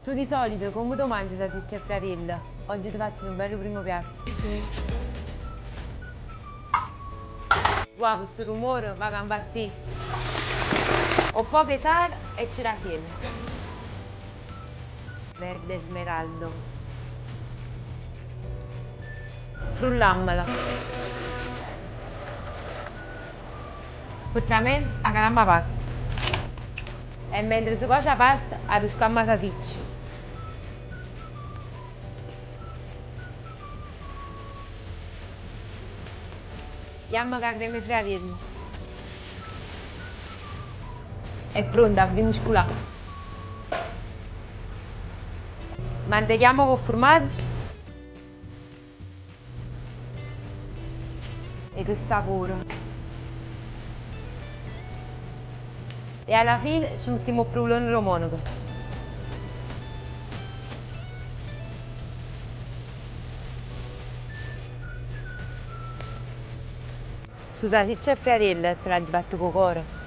Tu di solito comme t' 'o mangi sasicce e friarielle? Oggi te faccio nu bello primo piatto. Uà cu stu rumore vaco a 'mpazzì. 'O poco 'e sale e cerasiello. Verde smeraldo. Frullammola. Pe tramente acalammo 'a pasta. E mentre se coce 'a pasta arruscammo 'a sasiccia. Jammo cu 'a crema 'e friarielle. È pronta, 'a putimmo sculà. Mantechiammo cu 'o furmaggio. E che sapore! E alla fine ce mettimmo 'o pruvulone d' 'o monaco. Stu sasiccio e friarielle te l'aggio fatto cu 'o core.